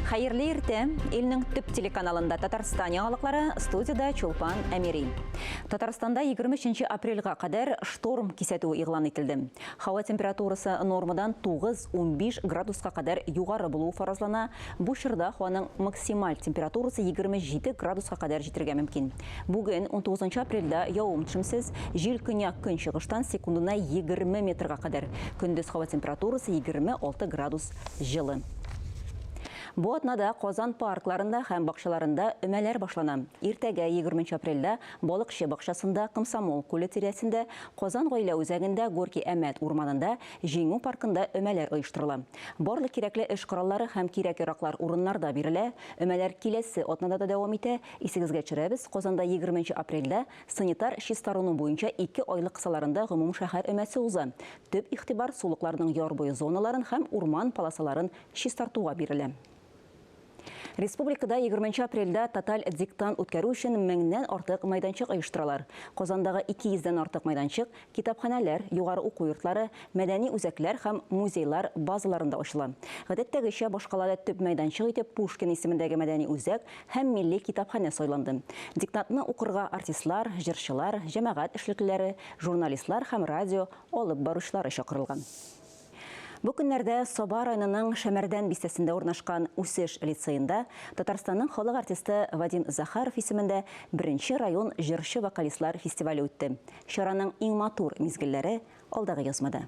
Хәерле иртә! Илнең төп телеканалында Татарстан яңалыклары, студиядә Чулпан Әмири. Татарстанда 23 апрельгә кадәр шторм кисәтүе игълан ителде. Һава температурасы нормадан 9-15 градуска кадәр югары булуы фаразлана. Бу чорда һаваның максималь температурасы 27 градуска кадәр җитәргә мөмкин. Бүген, 19 апрельдә, явым-төшемсез, җил көньяк-көнчыгыштан секундына 20 метрга кадәр. Көндез һава температурасы 26 градус җылы. Бу атнада Казан паркларында һәм бакчаларында өмәләр башлана. Иртәгә, 20 апрельдә, Балыкчы бакчасында, Комсомол күле тирәсендә, Казан гаилә үзәгендә, Горки-Әмәт урманында, Җиңү паркында өмәләр оештырыла. Барлык кирәкле эш кораллары һәм кирәк-яраклар урыннарда бирелә. Өмәләр киләсе атнада да дәвам итә. Исегезгә төшерәбез, Казанда 20 апрельдә санитар чистарыну буенча ике айлык кысаларында гомумшәһәр өмәсе уза. Төп игътибар сулыкларның яр буе зоналарын һәм урман полосаларын чистартуга бирелә. Республикада 20 апрельдә тоталь диктант үткәрү өчен меңнән артык мәйданчык оештыралар. Казандагы 200 дән артык мәйданчык китапханәләр, югары уку йортлары, мәдәни үзәкләр һәм музейлар базаларында ачыла. Гадәттәгечә, башкалада төп мәйданчык итеп Пушкин исемендәге мәдәни үзәк һәм Милли китапханә сайланды. Диктантны укырга артистлар, җырчылар, җәмәгать эшлеклеләре, журналистлар һәм радио алып баручылары чакырылган. Бу көннәрдә Саба районының Шәмәрдән бистәсендә урнашкан Үсеш лицеенда Татарстанның халык артисты Вадим Захаров исемендә беренче район җырчы-вокалистлар фестивале үтте. Чараның иң матур мизгелләре алдагы язмада.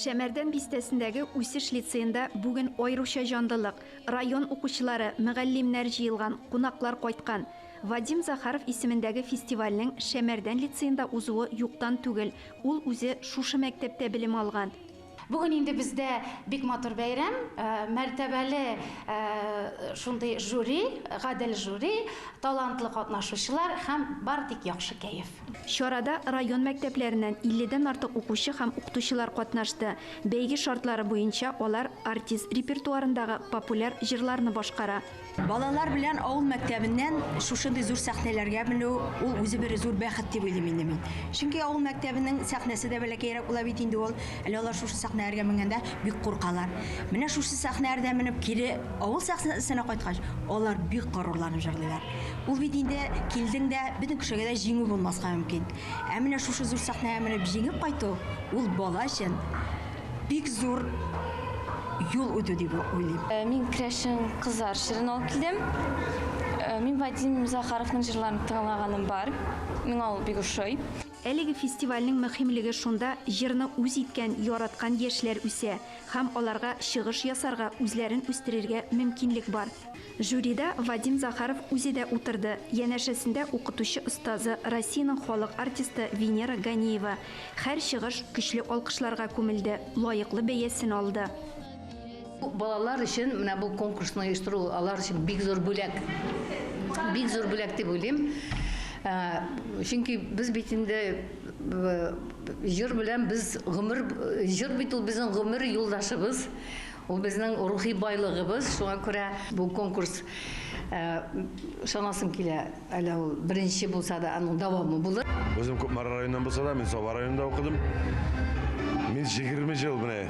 Шәмәрдән бистәсендәге Үсеш лицеенда бүген аеруча җанлылык. Район укучылары, мөгаллимнәр җыелган, кунаклар кайткан. Вадим Захаров исемендәге фестивальнең Шәмәрдән лицеенда узуы юктан түгел, ул үзе шушы мәктәптә белем алган. Бүген инде бездә бик матур бәйрәм, мәртәбәле шундый жюри, гадел жюри, талантлы катнашучылар һәм бары тик яхшы кәеф. Чарада район мәктәпләреннән илледән артык укучы һәм укытучылар катнашты. Бәйге шартлары буенча алар артист репертуарындагы популяр җырларны башкара. Балалар белән авыл мәктәбеннән шушындый зур сәхнәләргә менү, ул үзе бер зур бәхет дип уйлыйм инде мин. Чөнки авыл мәктәбенең сәхнәсе дә бәләкәйрәк була бит инде ул. Әле алар шушы сәхнәләргә менгәндә бик куркалар. Менә шушы сәхнәләрдә менеп кире авыл сәхнәсенә кайткач, алар бик горурланып җырлыйлар. Ул бит инде килдең дә, бөтен кешегә дә җиңү булмаска мөмкин. Ә менә шушы зур сәхнәгә менеп җиңеп кайту, ул бала өчен бик зур юл үтү дип уйлыйм. Мин керәшен кызлар җырын алып килдем. Мин Вадим Захаровның җырларын тыңлаганым бар. Миңа ул бик ошый. Әлеге фестивальнең мөһимлеге шунда, җырны үз иткән, яраткан яшьләр үсә һәм аларга чыгыш ясарга, үзләрен үстерергә мөмкинлек бар. Жюрида Вадим Захаров үзе дә утырды, янәшәсендә укытучы-остазы, Россиянең халык артисты Венера Ганиева. Һәр чыгыш көчле алкышларга күмелде, лаеклы бәясен алды. Балалар өчен менә бу конкурсны оештыру алар өчен бик зур бүләк. Бик зур бүләк дип уйлыйм. Чөнки без бит инде җыр белән без гомер, җыр бит ул безнең гомер юлдашыбыз. Ул безнең рухи байлыгыбыз, шуңа күрә бу конкурс ышанасым килә, әле ул беренче булса да, аның дәвамы булыр. Үзем Кукмара районыннан булса да, мин Саба районында укыдым. Мин 20 ел менә,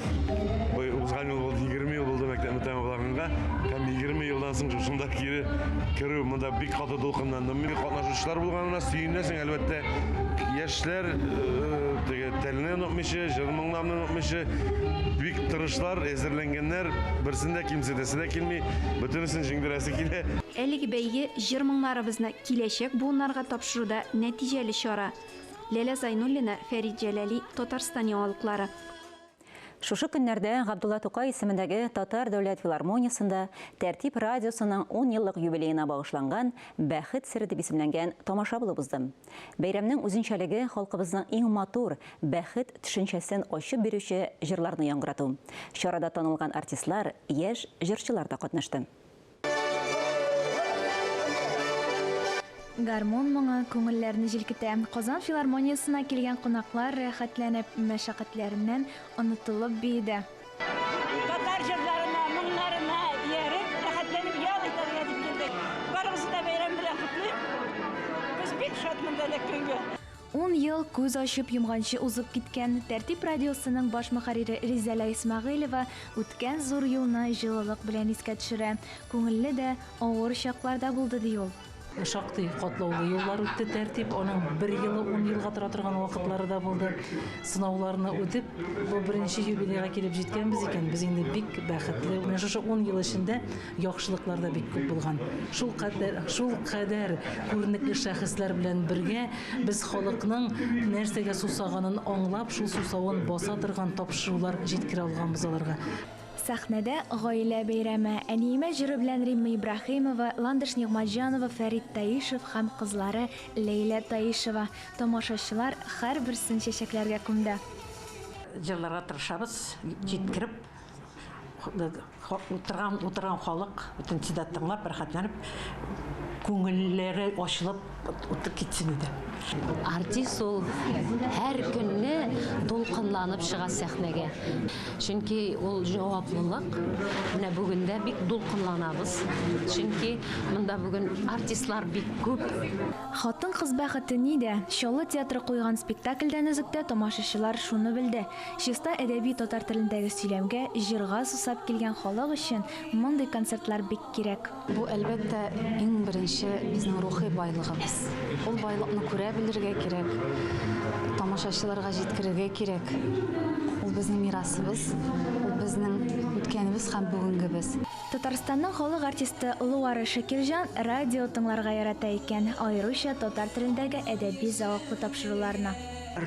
узган ел булды, 20 ел булды мәктәпне тәмамлаганга. Һәм 20 елдан соң шушында кире керү, монда бик каты дулкынландым. Мин катнашучылар булганына сөенәсең, әлбәттә. Яшьләр теге телне онытмыйча, җыр-моңнарны онытмыйча, бик тырышлар, әзерләнгәннәр, берсен дә кимсетәсе дә килми, бөтенесен җиңдерәсе килә. Әлеге бәйге җыр-моңнарыбызны киләчәк буыннарга тапшыруда нәтиҗәле чара. Ләлә Зайнуллина, Фәрит Җәләли, Татарстан яңалыклары. Шушы көннәрдә Габдулла Тукай исемендәге Татар дәүләт филармониясендә Тәртип радиосының ун еллык юбилеена багышланган Бәхет сере дип исемләнгән тамаша булып узды. Бәйрәмнең үзенчәлеге, халкыбызның иң матур, бәхет төшенчәсен ачып бирүче җырларны яңгырату. Чарада танылган артистлар, яшь җырчылар да катнашты. Гармун моңы күңелләрне җилкетә. Казан филармониясенә килгән кунаклар рәхәтләнеп, мәшәкатьләреннән онытылып биеде. Татар җырларына, моңнарына ияреп, рәхәтләнеп ял итәргә дип килдек. Барыгызны да бәйрәм белән котлыйм. Без бик шат монда эләккәнгә. Ун ел. ел күз ачып йомганчы узып киткән. Тәртип радиосының баш мөхәррире Ризәлә Исмәгыйлева үткән зур юлны җылылык белән искә төшерә. Күңелле дә, авыр чаклар да булды, ди ул. Шактый катлаулы юллар үтте Тәртип. Аның бер елы ун елга тора торган вакытлары да булды. Сынауларны үтеп, бу беренче юбилейга килеп җиткәнбез икән, без инде бик бәхетле. Менә шушы ун ел эчендә яхшылыклар да бик күп булган. Шул кадәр, шул кадәр күренекле шәхесләр белән бергә без халыкның нәрсәгә сусаганын аңлап, шул сусавын баса торган тапшырулар җиткерә алганбыз аларга. Сәхнәдә гаилә бәйрәме. Әниемә җыры белән Римма Ибраһимова, Ландыш Нигъмәтҗанова, Фәрит Таишев һәм кызлары Ләйлә Таишева. Тамашачылар һәрберсен чәчәкләргә күмде. Җырларга тырышабыз, җиткереп, утырган, утырган халык бөтенесе дә тыңлап, рәхәтләнеп, күңелләре ачылып утырып китсен иде. Артист ул һәр көнне дулкынланып чыга сәхнәгә. Чөнки ул җаваплылык. Менә бүген дә бик дулкынланабыз. Чөнки монда бүген артистлар бик күп. Хатын-кыз бәхете нидә? Чаллы театры куйган спектакльдән өзектә тамашачылар шуны белде, чиста әдәби татар телендәге сөйләмгә, җырга сусап килгән халык өчен мондый концертлар бик кирәк. Бу, әлбәттә, иң беренче безнең рухи байлыгыбыз. Ул байлыкны күрә белергә кирәк, тамашачыларга җиткерергә кирәк. Ул безнең мирасыбыз, ул безнең үткәнебез һәм бүгенгебез. Татарстанның халык артисты Луара Шакирҗан радио тыңларга ярата икән, аеруча татар телендәге әдәби зәвыклы тапшыруларны.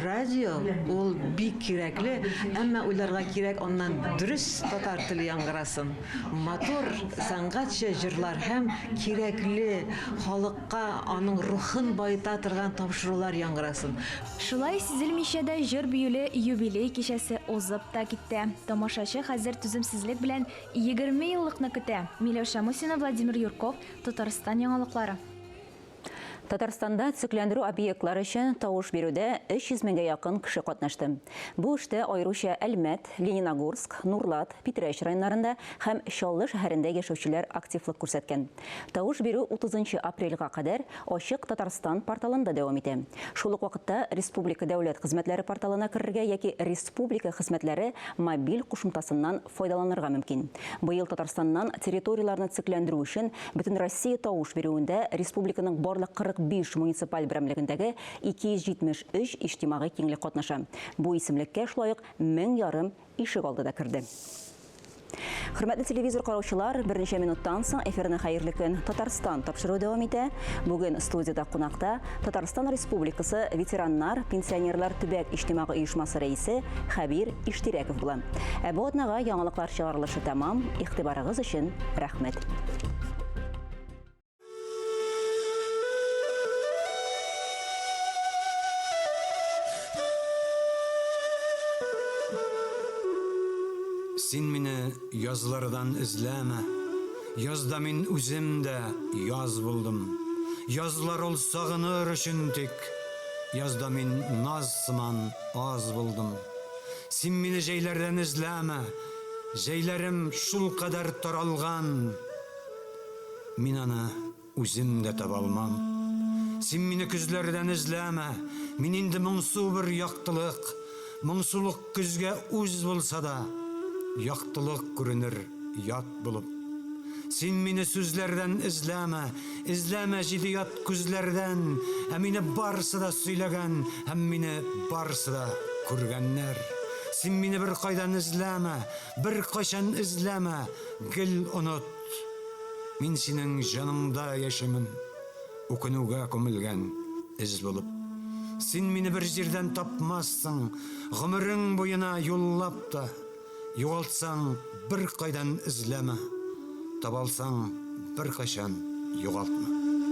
Радио ул бик кирәкле, әмма уйларга кирәк аннан дөрес татар теле яңгырасын, матур сәнгатьчә җырлар һәм кирәкле, халыкка аның рухын баета торган тапшырулар яңгырасын. Шулай сизелмичә дә җыр-биюле юбилей кичәсе узып та китте. Тамашачы хәзер түземсезлек белән 20 еллыкны көтә. Миләүшә Мусина, Владимир Юрков, Татарстан яңалыклары. Татарстанда төзекләндерү объектлары өчен тавыш бирүдә 300 меңгә якын кеше катнашты. Бу эштә аеруча Әлмәт, Лениногорск, Нурлат, Питрәч районнарында һәм Чаллы шәһәрендә яшәүчеләр активлык күрсәткән. Тавыш бирү 30 апрельгә кадәр Ачык Татарстан порталында дәвам итә. Шул ук вакытта Республика дәүләт хезмәтләре порталына керергә яки Республика хезмәтләре мобиль кушымтасыннан файдаланырга мөмкин. Быел Татарстаннан территорияләрне төзекләндерү өчен Бөтенроссия тавыш бирүендә республиканың барлык 45 муниципаль берәмлегендәге 273 иҗтимагый киңлек катнаша. Бу исемлеккә шулай ук 1500 ишегалды да керде. Хөрмәтле телевизор караучылар, берничә минуттан соң эфирны Хәерле көн, Татарстан тапшыруы дәвам итә. Бүген студиядә кунакта Татарстан Республикасы ветераннар, пенсионерлар төбәк иҗтимагый оешмасы рәисе Хәбир Иштирәков була. Ә бу атнага яңалыклар чыгарылышы тәмам. Игътибарыгыз өчен рәхмәт. Син мине язлардан эзләмә. Язда мин үзем дә яз булдым. Язлар ул сагыныр өчен тик. Язда мин наз сыман аз булдым. Син мине җәйләрдән эзләмә. Җәйләрем шулкадәр таралган. Мин аны үзем дә таба алмам. Син мине көзләрдән эзләмә. Мин инде моңсу бер яктылык. Моңсулык көзгә үз булса да, яктылык күренер ят булып. Син мине сүзләрдән эзләмә, эзләмә җиде ят күзләрдән, ә мине барысы да сөйләгән һәм мине барысы да күргәннәр. Син мине беркайдан эзләмә, беркайчан эзләмә, гел оныт. Мин синең җаныңда яшимен, үкенүгә күмелгән эз булып. Син мине бер җирдән тапмассың, гомерең буена юллап та. Югалтсаң, беркайдан эзләмә, табалсаң, беркайчан югалтма.